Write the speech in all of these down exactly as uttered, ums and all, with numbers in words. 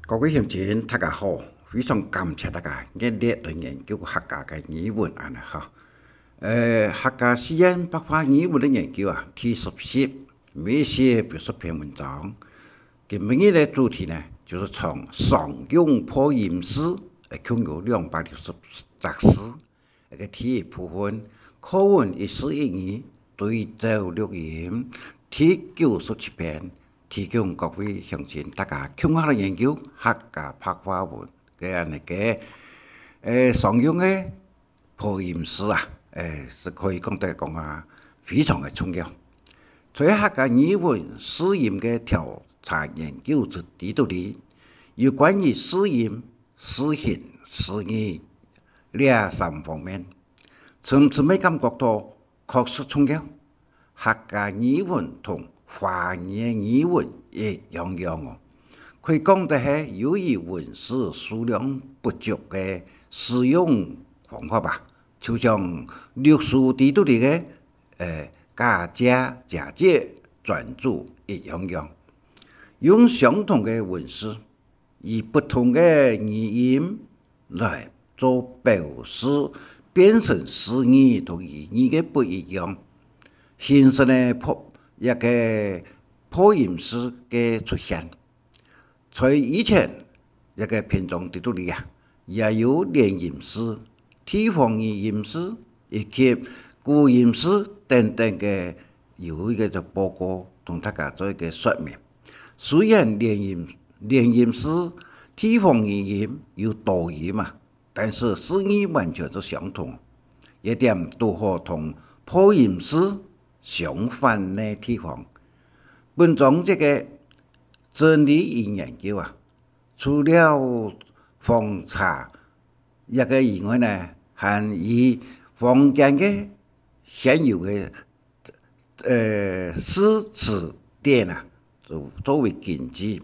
各位鄉親，大家好！非常感謝大家熱烈來研究客家个語文恁呢哈。呃，客家四縣白話語文个研究啊，第十集，每寫八十篇文章。今晡日个主題呢，就係從常用破音字，呃，共有兩百六十隻字。 个第一部分，課文一字一語對照錄音，第九十七篇，提供各位鄉親大家共下來研究客家白話文个恁呢个，呃，常用个破音字啊，呃，係可以講得講啊，非常个重要。在客家語文字音个調查研究之裡肚裡，有關於字音、字形、字義這三方面，深深个感覺到確實重要。客家語文同華語个語文一樣樣哦，可以講得係由於文字數量不足个使用方法吧，就像六書裡肚裡个，呃，假借、借借、轉注一樣樣，用相同个文字， 以不同个語音來做表示，變成字義同語義个不一樣，形成个破，一个破音字个出現。在以前一个篇章裡肚裡啊，也有連音字、地方語音字以及古音字等等个有一个報告，同大家做一个說明。雖然連音，連音字、地方語音有多音啊，但是字義完全係相同，這點堵好同破音字相反个地方。本章節个整理與研究啊，除了訪查這个以外呢，還以坊間个現有个，呃，字詞典啊，作，作為根據，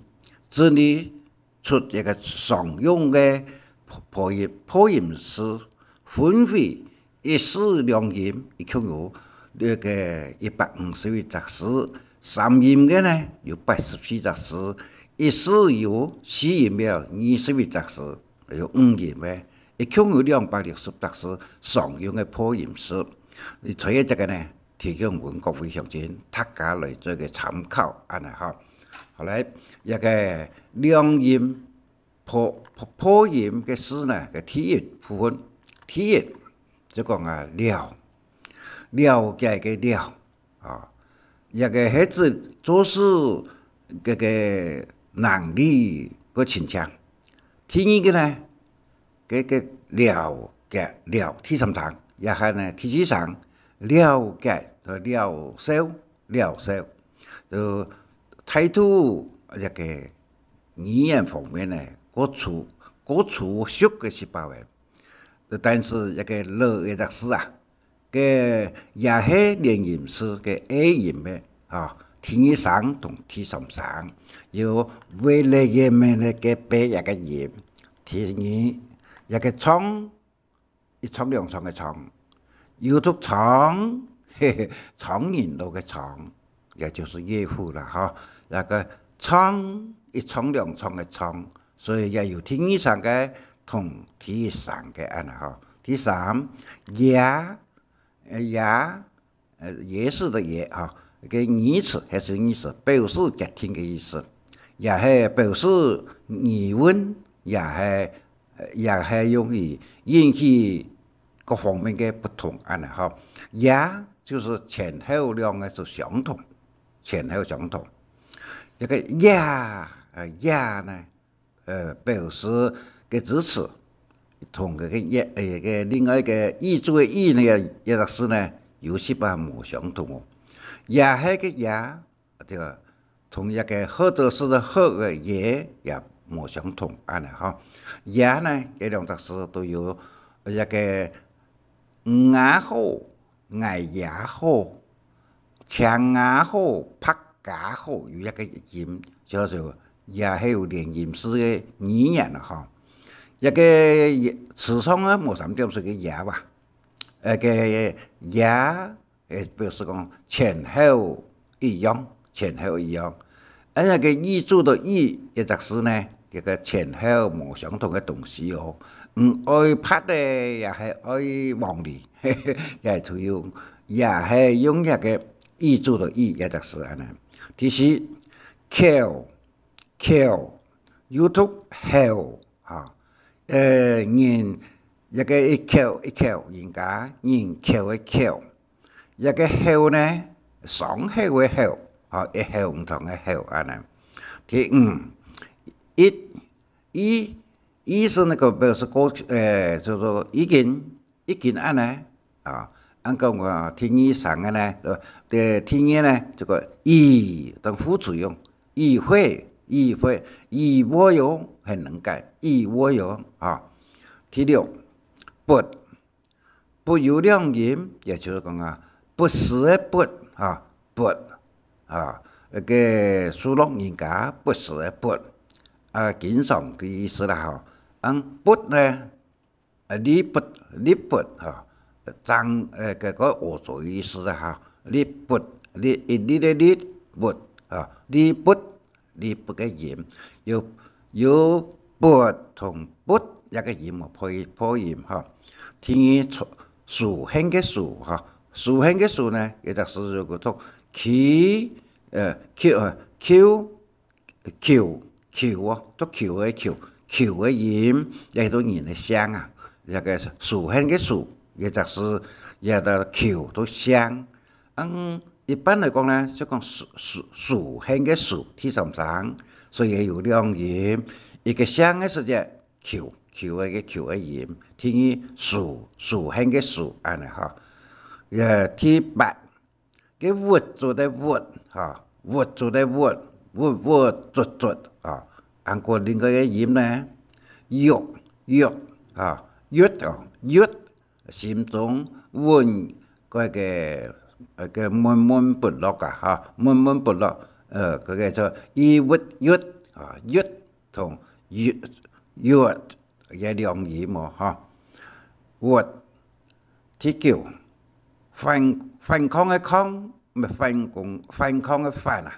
整理出一个常用个破，破音，破音字，分為 一字兩音，一共有這个一百五十一隻字，三音个呢，有八十四隻字，一字有四音个二十一隻字，還有五音个，一共有兩百六十隻字常用个破音字。所以這个呢，提供分各位鄉親大家來做一个參考，恁呢哈。好來，這个兩音 破，破，破音个字呢，个第一部分，第一，就講啊，了，了解个了，啊，這个係指做事个，个能力个清淨。第二个呢，个，个了解，了，第三聲，也係呢，第四聲，了解，了受，了受，就態度，這个 語言方面呢，較粗，較粗俗个細胞仔。但是這个了這隻字啊，个也係連音字个A音个，吼，第二聲同第三聲，有V了也沒了个B這个音。第二，這个長 一丈兩丈个丈，有讀長，嘿嘿，長頸鹿个長，也就是岳父啦，吼。那个丈，一丈兩丈个丈，所以也有第二聲个同第一聲个恁呢，吼。第三，也，呃，也， 呃，也是个也，吼，个語詞，係指語詞，表示決定个意思，也係表示疑問，也係，呃，也係用於引起各方面个不同，恁呢，吼。也就係前後兩个係相同，前後相同。這个也，呃，也呢， 呃，表示个支持，同个，个也，呃，个另外一个抑制个抑呢，也，也是呢，有些吧無相同哦。也係个也，對吧？同一个或者是个或个也，也無相同，恁呢吼。也呢，這兩隻字都有一个嗯啊好， 𠊎也好，請也好，白也好，有一个音，叫做也係有連音字个語言啊，吼。一个詞上啊，無三點水个也吧，呃，个也，呃，表示講前後一樣，前後一樣。恁樣个抑制个抑，一隻字呢，這个前後無相同个東西哦。毋愛白个，也係愛黃梨，也係用，也係用這个語助个語，也就係恁呢。第四，口，口，又讀口，哈，呃，人，這个一口一口，人家人口个口，這个口呢，上口个口，哈，一口毋同个口，恁呢。第五，一，已，已係那个表示過去，呃，就說已經，已經恁呢，啊，恁講个第二聲个呢，呃，第，第二呢，這个已，當副詞用，已會，已會，已會哦，很能改，已會哦，啊。第六，不，不有兩音，也就係講啊，不時个不，啊，不，啊，該个數落人家不時个不，啊，經常个意思啦，吼。恁不呢，啊，立不，立不，吼，正，呃，該个惡作意思啊，吼，立不，立，一立个立，不，啊，立不， 立不个音，有，有不同不這个音哦，破，破音哈。第二，仇，仇恨个仇哈，仇恨个仇呢，也就係有个讀Q，呃，Q，呃，Q，求，求哦，讀求个求，求个音，也係讀人个姓啊。這个仇恨个仇，也就係，也讀求讀姓。 嗯，一般來講呢，就講仇，仇，仇恨个仇，第三聲，所以有兩音，一个姓个時節，求，求个，个求个音，第二，仇，仇恨个仇，恁呢哈。呃，第八，个鬱卒个鬱，哈，鬱卒个鬱，鬱鬱卒卒，哈。還過另外个音呢，鬱，鬱，哈，鬱哦，鬱， 心中穩，該个，呃，个悶悶不樂啊，哈，悶悶不樂，呃，該个叫抑鬱，鬱啊，鬱同鬱，鬱，也兩音哦，哈。鬱。第九，反，反抗个抗，毋係反攻，反抗个反啊，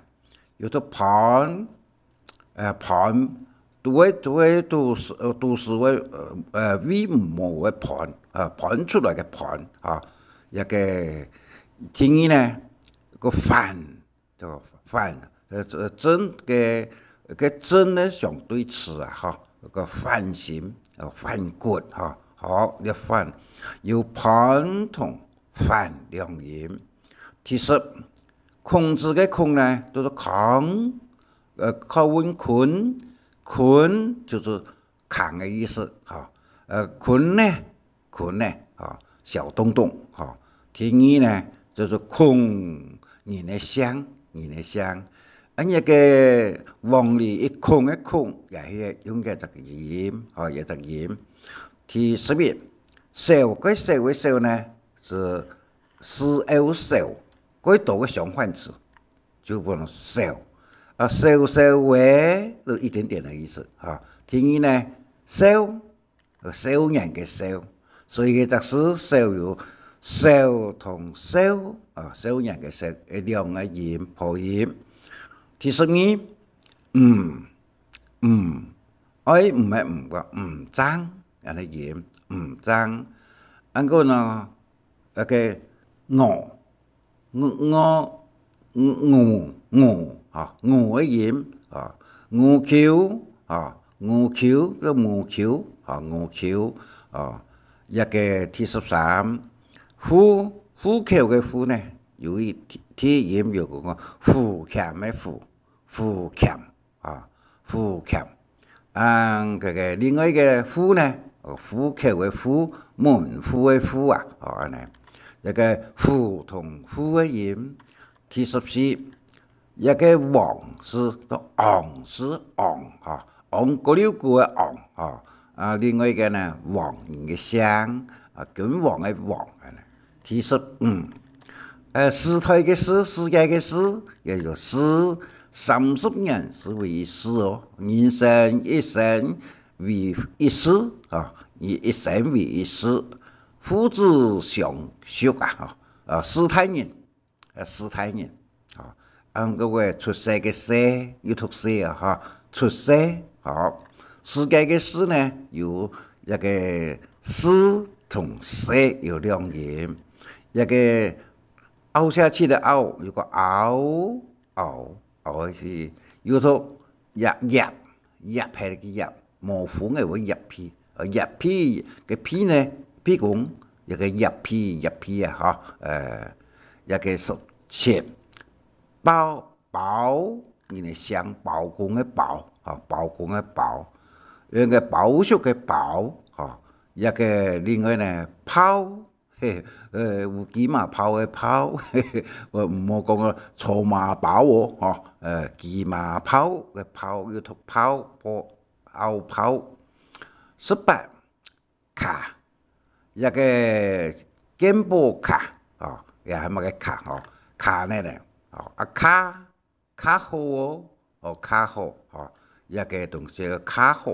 又讀反， 呃，反，都會，都會，都係，呃，都係會，呃，呃，為無个反，呃，反出來个反，哈。這个第二呢，个反，就反，呃，呃，正个，个正呢相對詞啊，哈，个反心，呃，反骨，哈。好，這反，有反同反兩音。第十，控制个控呢，就係控， 呃，靠韻困，困就係空个意思，哈。呃，困呢，困呢，哈，小洞洞，哈。第二呢，就係空，人个姓，人个姓。恁樣个黃梨一空个空，也係用這隻音，哈，這隻音。第十一，少，該少个少呢，係思鄉愁，該多个相反詞。 就分少。啊，少少个，就一點點的意思，哈。第二呢，少，呃，少年个少。所以這隻字少有少同少，啊，少年个少，呃，兩个音，破音。第十二，毋，毋，愛毋个毋个，毋正，恁呢音，毋正。還過呢，該个我， 我，我，我，我，哈，我个音，哈，我求，哈，我求，个我求，哈，我求，啊，這个第十三，戶，戶口个戶呢，有一，第，第一音有个戶，戶口个戶，戶口。 啊，戶口。啊，該个另外一个戶呢，哦，戶口个戶，門戶个戶啊，哦，恁呢。這个戶同戶个音。第十四，這个王字，讀王字，王，哈，王，高溜溜个王，哈。啊，另外一个呢，王，人个姓，啊，君王个王，恁呢。 第十五，呃，時代个時，時間个時，也有時，三十年是為一時哦，人生一生為一時啊，一，一生為一時，父子相續啊，哈，啊，時代人，呃，時代人，啊，恁个个出世个世，又讀世啊，哈，出世，好，世界个世呢，有一个世同世有兩音，一个凹下去个凹，有个凹，凹，凹下去，有个叶，叶，叶係个叶，無風个會葉皮，呃，葉皮个皮呢，皮公，一个叶皮，叶皮啊，哈，呃，一个是切，包，包，人个姓包公个包，哈，包公个包，一个包袱个包，哈，一个另外呢，炮，嘿，呃，有车馬炮个炮，嘿，我毋好講个坐馬包哦，吼，呃，車馬炮个炮，又讀炮，炮，拗炮。十八，卡，一个健保卡，哦，也喊麼个卡，哦，卡呢呢，哦，啊，卡，卡好哦，哦，卡好，哦，一个東西卡好，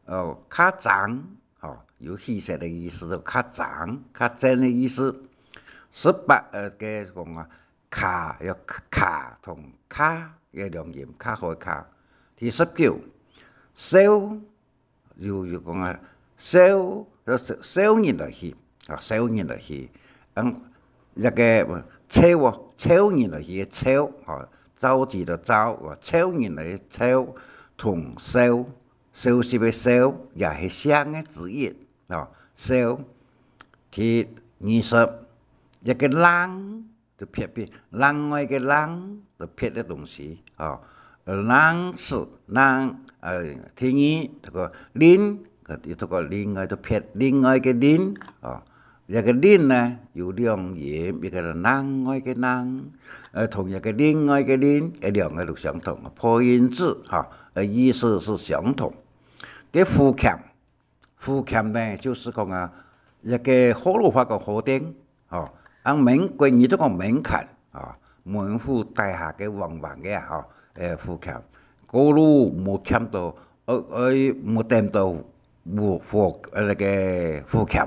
哦，卡正，哦，有氣勢个意思，就卡正，卡正个意思。十八，呃，个講啊，卡，要卡同卡，个兩音，卡好个卡。第十九，笑， 有，有講啊，笑，笑人來去，啊，笑人來去。嗯，一个，笑哦，笑人來去个笑，吼，召集个召，哦，笑人來去笑，同笑，消息个消，也係聲个子音，哦，笑。第二十，一个冷， 就撇別，另外个另，就撇个東西，哦。冷死，冷，呃，第二，這个另，佢，這个另外就撇，另外个另，哦。這个另呢，有兩音，一个另外个另，呃，同一个另外个另，呃，兩个都相同，破音字，哈，呃，意思是相同。个扶撿， 扶撿呢，就係講啊，一个學老話講河頂，吼，啊，門，國語都講門檻，吼，門戶底下个橫橫个啊，吼，誒，扶撿。過路無撿到，呃，呃，無等到扶，扶，呃，該个扶撿，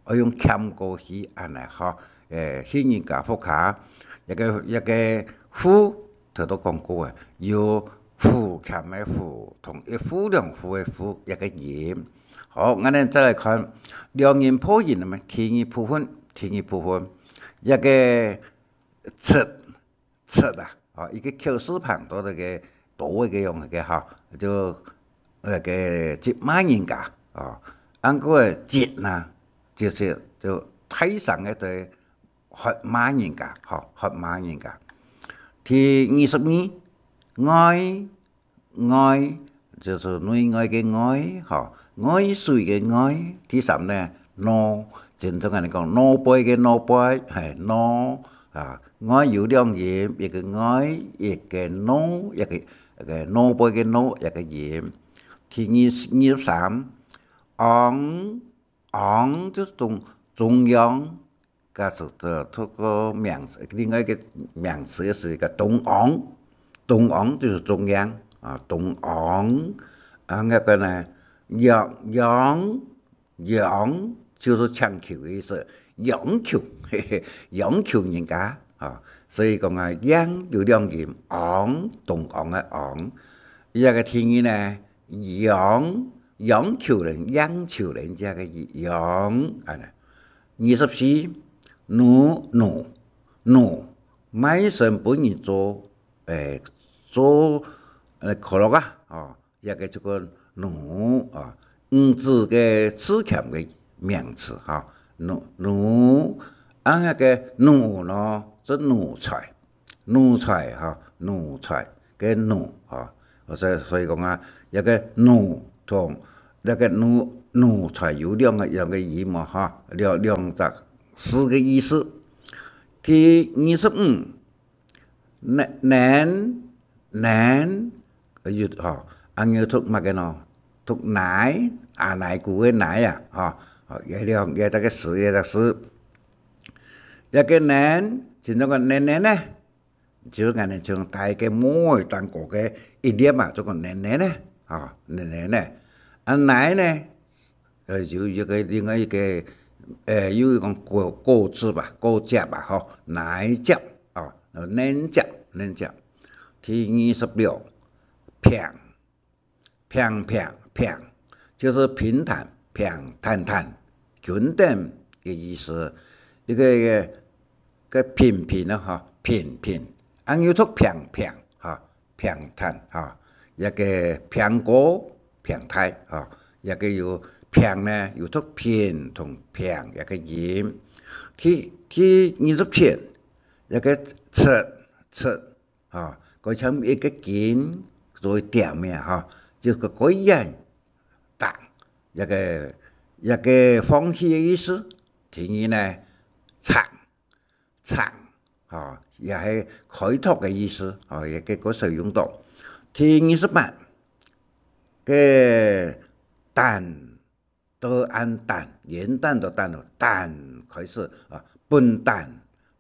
愛用撿過去，恁呢，吼，誒，去人家屋下，一个，一个扶 頭都講過啊，有扶撿个扶，同一扶兩扶个扶，一个音。好，𠊎等再來看兩音破音个嘛，第二部分，第二部分，一个七，七啊，哦，一个口字旁，到該个多个用个哈，就，那个責罵人家，哦，恁个个責呢，就係，就大聲个對 喝罵人家，吼，喝罵人家。第二十二，外，外，就係內外个外，吼，外水个外。第三呢，腦，正常人講腦背个腦背，係，腦，啊，外有兩音，一个外，一个腦，一个，一个腦背个腦，一个音。第二，二十三，昂， 昂就係中，中央，該係，呃，讀个名詞，另外一个名詞係一个中央，中央就係中央，啊，中央。啊，該个呢，央，央，央就係請求个意思，央求，嘿嘿，央求人家，啊，所以講啊，央有兩音，昂，中央个昂。這个第二呢， 央，央求人，央求人家个央，恁呢。二十四，奴，奴，奴，賣身分人做，誒，做，呃，可樂啊，哦，這个就个奴啊，女子个自謙个名詞哈，奴，奴，啊，該个奴呢，係奴才， 奴才哈，奴才个奴哈，所以，所以講啊，這个奴同這个奴，奴才有兩个，兩个音嘛哈，兩，兩隻字个意思。第二十五，能，能，能，有哈，恁樣讀麼个呢？讀奶，啊，奶古个奶啊，哈，好，這兩，這隻个字，這隻字。這个能，就係該个能能呢， 就恁呢像大个妹蛋糕个一粒嘛，就講奶奶呢，啊，奶奶呢。啊，奶呢，呃，有一个，另外一个，呃，有一个果，果子吧，果汁吧，吼，奶汁，啊，奶汁，奶汁。第二十六，平，平平平，就係平坦，平坦坦，均等个意思。一个，一个，个平平啊，吼，平平，啊，又讀平平，吼，平坦，吼，一个平高、平大，吼，一个有平呢，又讀平同平一个音。第，第二十七，一个七，七， 吼，佢像一个根做為點个，吼，就个个眼打，一个，一个放棄个意思。第二呢，拆，拆，吼，也係開拓个意思，吼，也个个使用到。第二十八，个旦，到恁旦，元旦到旦哦，旦開始啊，本旦，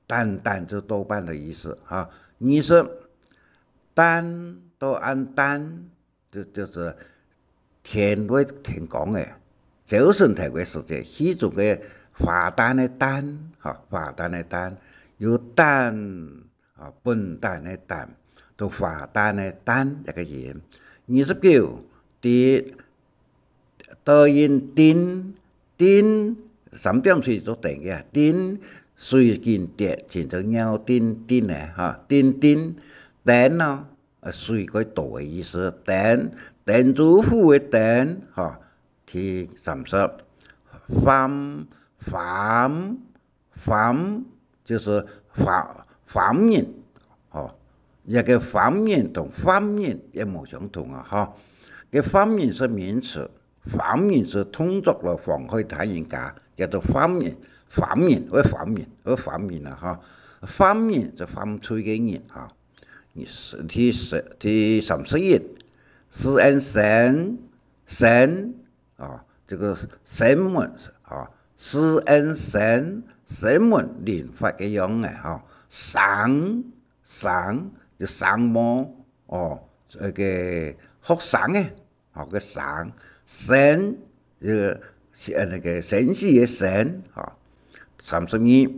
旦旦就多半个意思哈。二十，旦到恁旦，就，就係天會天光个，朝晨頭个時節，戲中个花旦个旦，哈，花旦个旦，有旦 啊，本旦个旦，同花旦个旦一个音。二十九，跌，倒音跌，跌，三點水做等个，跌，水緊跌，就做尿跌跌个，哈，跌跌，等咯，呃，水个倒个意思，等，等珠湖个等，哈。第三十，番，番， 番就係番，番人，吼，這个番人同番人也無相同啊，吼。个番人係名詞，番人係動作來妨害他人家，叫做番人，番人，會番人，會番人啊，吼。犯人就犯罪个人，吼。第十，第三十一，四N生，生， 啊，這个生門，啊，四N生，生門靈發个樣仔，吼，生，生，就生毛，哦，該个學生个，吼，个生，生，這个，係，呃，該个生死个生，吼。三十二，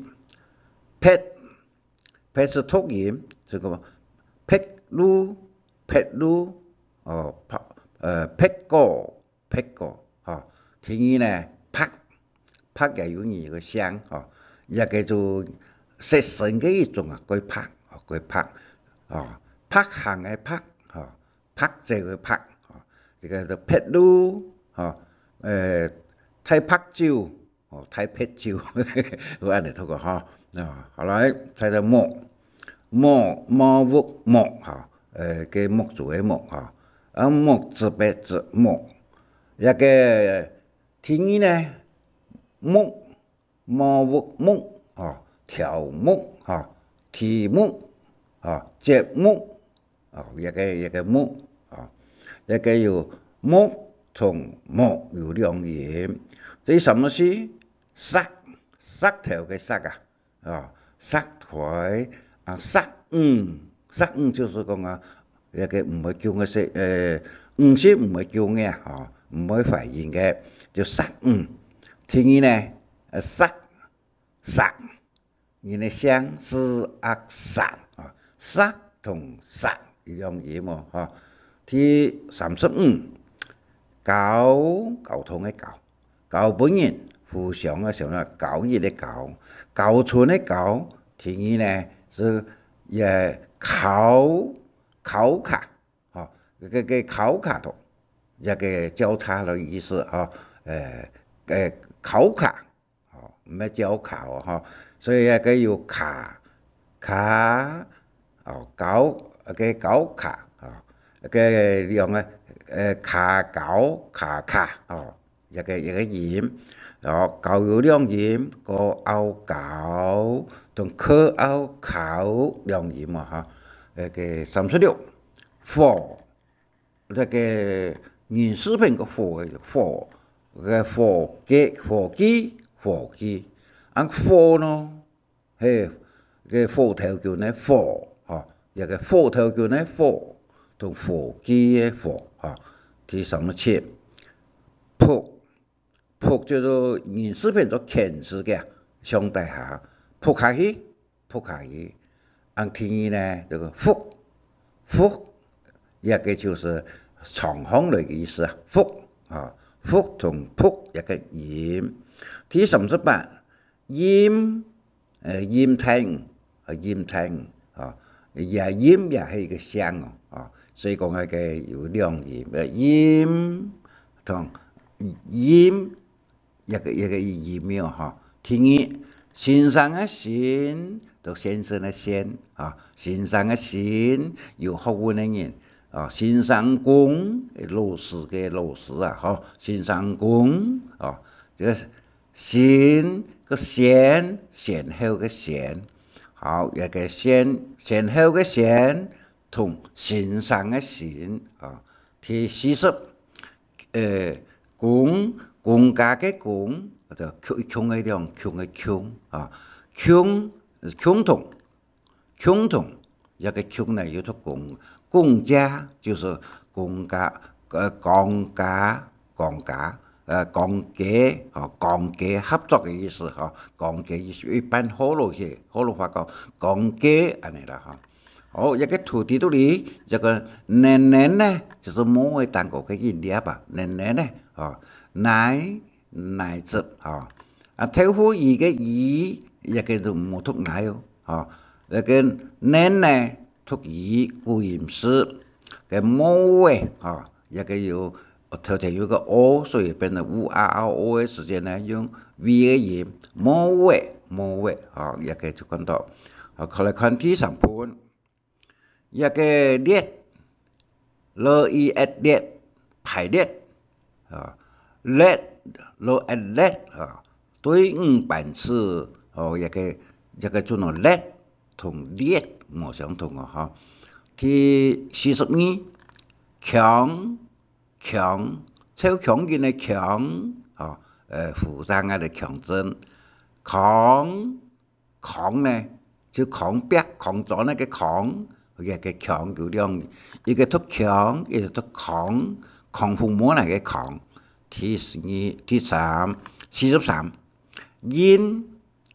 撇，撇係讀音，這个撇路，撇路，哦，拍，呃，撇過， 撇過，吼。第二呢，白，白也有人个姓，吼，也叫做色身个一種啊，該白，吼，該白，吼，白行个白，吼，白走个白，吼，這个就撇路，吼，呃，大白酒，吼，大撇酒，有恁呢讀个吼。啊，好來，再來目，目，目屋目，吼，呃，个目珠个目，吼，啊，目字邊字目， 這个第二呢，目，目屋目，吼，條目，吼，題目，吼，節目，吼，這个，這个目，吼，這个有目同目有兩音。第三个係石，石頭个石啊， 啊，石台，啊，石女，石女就係講啊，該个毋會降个細，呃，女性毋會降个啊，吼，毋會懷孕个，就石女。第二呢，呃，石，石，人个姓，石，啊，石，啊，石同石有兩音哦，吼。第三十五，交，交通个交。 交分人，互相个相啊，交易个交，交春个交，第二呢，係也交，交卡，吼，个，个交卡度，這个交叉个意思，吼，呃，个交卡，吼，毋係交卡哦，吼，所以這个有卡，卡，哦，交，个交卡，哦，个兩个，呃，卡交，卡卡，哦。 一个，一个音，哦，交有兩音，个拗交，同科拗考兩音嘛，哈。該个三十六，伙，該个人字邊个伙，伙，个伙計，伙計，伙計，啊，伙呢？ 嘿，个火頭軍个火，吼，一个火頭軍个火，同伙計个伙，吼。第三十七，仆，仆就係人字邊做犬字个，上底下，仆下去，仆下去。啊，第二呢，這个福，福，這个就係長巷來个意思啊，福啊，福同仆一个音。第三十八，音，呃，音聽，啊，音聽，啊，也音也係一个聲哦，啊，所以講該个有兩音，呃，音同音 一个，一个音調吼。第二，先生个先，讀先生个先啊，先生个先，有學問个人啊，先生公，老師个老師啊，吼，先生公啊，這个先个先，先後个先，好，一个先，先後个先，同先生个先啊。第四十， 呃，公，公家个公，就共，共个兩，共个共啊，共，共同，共同，這个共呢，又讀公，公家就是公家，呃，公家，公家，呃，公家，吼，公家合作个意思，吼，公家意思，一般學老些，學老話講，公家恁呢啦，吼。 哦，這个土地肚裡，這个奶奶呢，就係無个蛋糕个一粒啊，奶奶呢，哦，奶，奶汁，哦。啊，豆腐乳个乳，這个就無讀奶哦，哦。這个奶奶讀乳，古音字，个無个，哦，這个有，頭前有个o，所以變成u、a、ao、o个時間呢，用v个音，無个，無个，哦，這个就看到。好，過來看第三本。 這个列，l、i、et，列，排列，啊，列，l、et，列，啊，隊伍班次，哦，這个，這个就用列同列無相同哦，吼。第四十二，強，強，超強劲个強，吼，呃，負責个強震，強， 扛呢，就扛壁、扛磚个扛，佢个扛有兩，一个讀強，一个讀扛，扛父母那个扛。第十二、第三，四十三，音，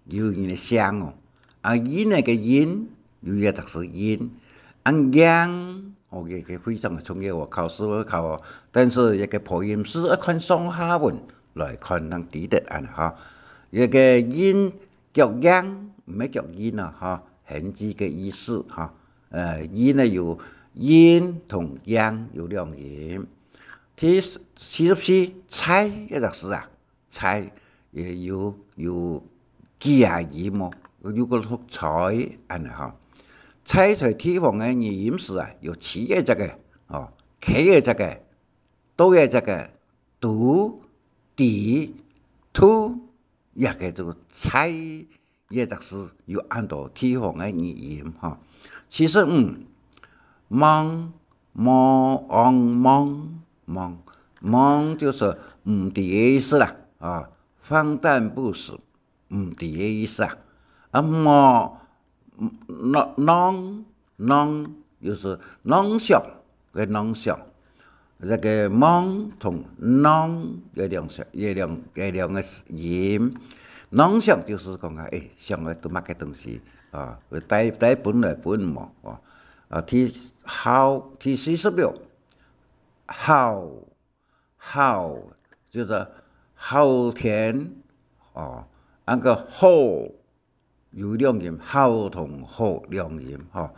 有人个姓哦，啊，音个个音，有个讀是音，啊，贏，哦，个个非常个重要哦，考試會考哦。但是一个破音字要看上下文来看，能知得安哈。一个音 腳印，毋係腳印啊，吼，痕跡个意思，吼。呃，印呢有印同印有兩音。第四十四，在，這隻字啊，在，也有，有幾下音哦，有个讀在，安呢吼。在在地方个語音時啊，有起个這个，哦，起个這个，倒个這个，都，底，都， 也个就在，也就係有恁多地方个語音，吼。四十五，茫，茫，茫，茫，茫就係毋知个意思啦，啊，荒誕不實，毋知个意思啊。啊，茫，茫，茫， 朗，又係朗誦个朗誦。這个茫同朗个兩聲，个兩，个兩个音。朗誦就係講啊，欸，想愛讀麼个東西啊，會帶，帶本來本無，哦。啊，第，好，第四十六，好，好，就係好天，哦，那个好， 有兩音，好同好兩音，吼。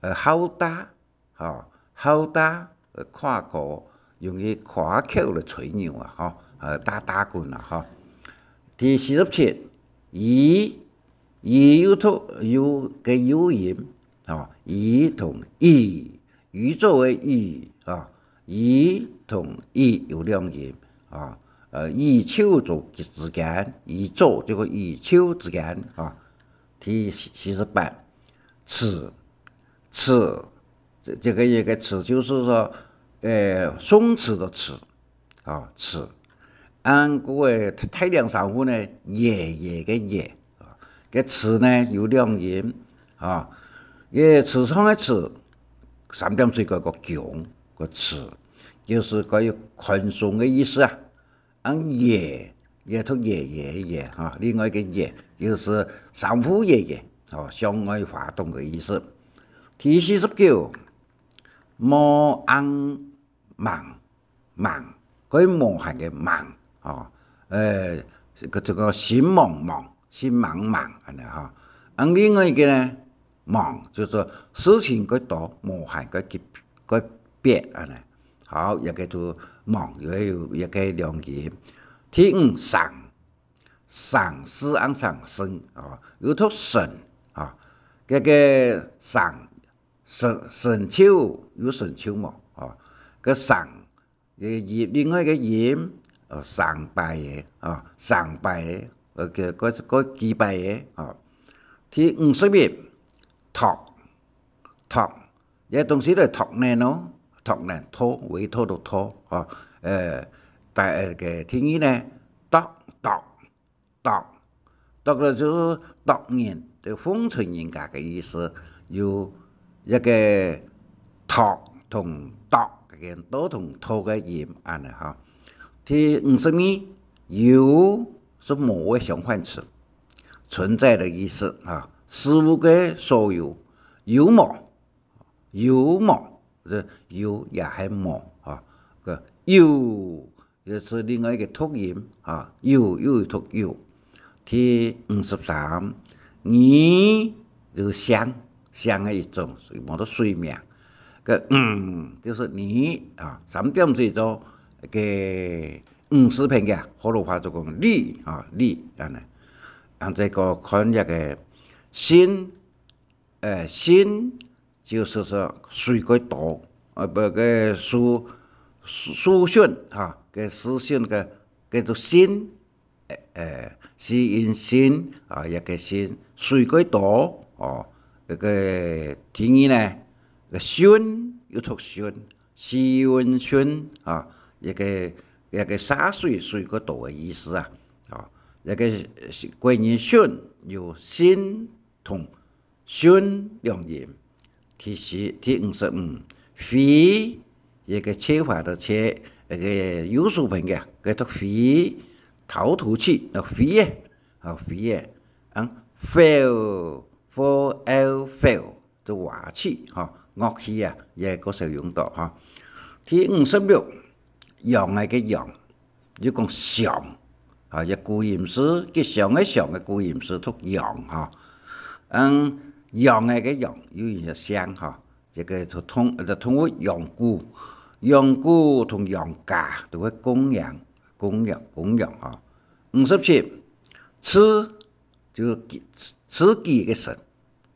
呃，好大，吼，好大，呃，誇口，用佢誇口來吹牛啊，吼，呃，打打滾啊，吼。第四十七，魚，魚有讀，有个有音，吼，魚同魚， 宇宙个宇啊，宇同宇有兩音啊，呃，宇宙之間，宇宙這个宇宙之間啊。第四十八，池，池，這，這个一个池就是說，呃，宋池的池， 啊，池。恁个个大，大量稱呼呢，爺爺个爺，啊，个池呢有兩音，啊，个池上个池，三點水个个宮，个池，就係个有寬鬆个意思啊。恁爺，也讀爺爺个爺，哈，另外一个爺，就係稱呼爺爺，哦，向外滑動个意思。第四十九，無影茫，茫，該無閒个茫，吼，呃，个這个心茫茫，心茫茫，恁呢吼。啊，另外一个呢，忙，就係事情較多，無閒較急，較迫，恁呢。好，這个就忙，有，有一个兩音。第五，生，生，四聲生，生，哦，有讀生，哦，這个生， 生，生就，有生就無？吼，个生，个音，另外个音，呃，生擺个，吼，生擺个，呃，个，个，个幾擺个，吼。第五十一，託，託，這東西來託人哦，託人，託，委託个託，吼，呃，第，呃，个第二呢，度，度， 度，度了就係度人，就奉承人家个意思，有一个托同度，个多同托个音，恁呢吼。第五十二，有係無个相反詞，存在的意思啊，事物个所有，有無？ 有無？係有也係無，吼，个有，又係另外一个讀音，吼，有，又讀有。第五十三，你就係姓，姓个一種，所以無得水名。个，嗯，就係你，啊，三點水做个五字片个，學老話就講你，啊，你，恁呢。然後再過看這个心， 呃，心就係說水較多，呃，不，个書，書，書信，哈，个書信个，个做信，呃，呃，是因信，啊，一个信，水較多，哦，該个第二呢，个訊，又讀訊，是因訊，啊，一个，一个沙水，水个多个意思啊，啊，一个个人訊有信同 訊兩音。第四，第五十五，飛，一个切花个切，一个右手边个，个讀飛，逃出去，那飛耶，啊，飛耶，啊，fel，fel，fel，就瓦器，哈，樂器啊，也个少用到，哈。第五十六，羊个羊， 又講祥，啊，一古音字，吉祥个祥个古音字讀羊，哈。嗯，羊个个羊，又一个姓，哈。這个就通，就通過羊牯，羊牯同羊家都會共樣，共樣，共樣，哈。五十七，自，就自己个神，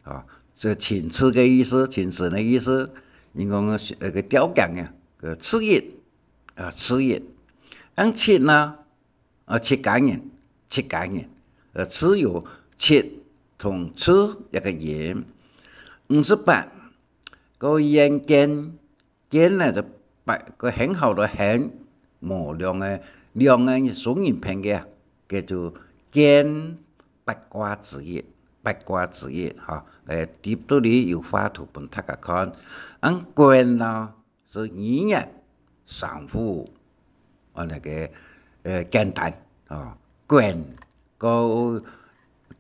啊，這親自个意思，親身个意思，人講，呃，个條件啊，个自己， 啊，自己。恁七呢，啊，七个人，七个人，呃，自有七同自一个音。五十八，个眼見，見呢就八，个很好个很，無兩个，兩个雙人旁个啊，叫做見，八卦之一，八卦之一，哈。呃，底肚裡有畫圖分大家看。恁見呢， 係語言稱呼，啊，那个，呃，簡單，哦，見，个，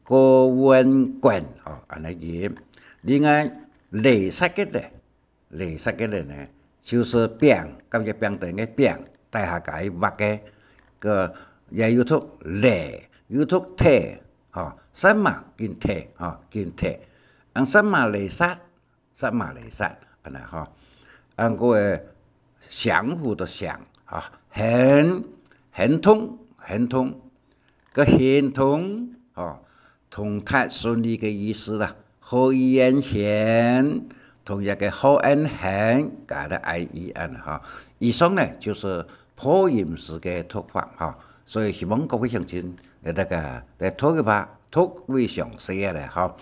个問見，哦，恁呢音。另外，泥石个泥，泥石个泥呢，就係餅，甲一餅等个餅，底下加一畫个，个也有讀泥，有讀忒，吼，石嫲緊忒，吼，緊忒。恁石嫲泥石， 石嫲泥石，恁呢吼。恁个相互个相，吼，亨，亨通，亨通，个亨通，吼，通達順利个意思啦。好意恩亨，同一个好恩亨，加个I E N吼。以上呢，就係破音字个讀法，吼。所以希望各位鄉親，大家在讀个話，讀會詳細个咧，吼。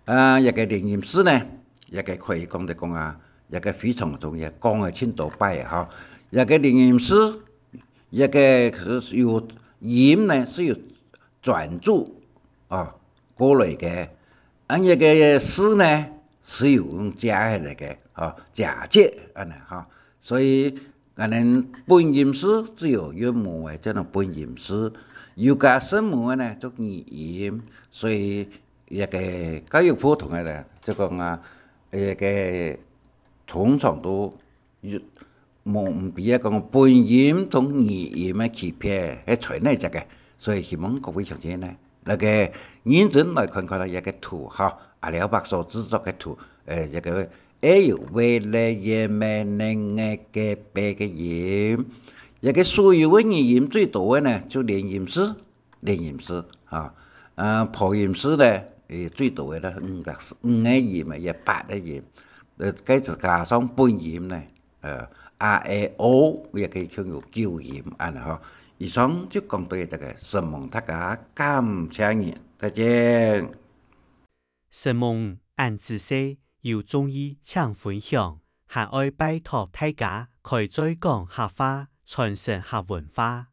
啊，一个連音字呢，一个可以講得講啊，一个非常重要，講个盡多擺个吼。一个連音字，一个係有音呢，係有轉注，哦，過來个。啊，一个字呢，係有用借下來个，哦，假借，恁呢吼。所以， 𠊎等本音字只有韻母个，這種本音字，有加聲母个呢，做語音。所以，這个教育部同个呢，就講啊，這个通常都有，無毋知啊，講本音同語音个區別，係在哪隻个？所以希望各位鄉親呢，那個認真來看看這個圖哈，阿廖伯所製作个圖，誒，這個 e有v、l、y、m、n、ng、g、b个音。這個所有个語音最多个呢，就連音字，連音字啊。呃，破音字呢，誒，最多个呢，五隻，五个音啊，也八个音。呃，該再加上本音呢，呃，a、e、o，也可以共有九音，恁呢吼。以上就講到這個，承蒙大家，感謝你，再見。 承蒙恁仔細，有中意請分享，還愛拜託大家開嘴講客話，傳承客文化。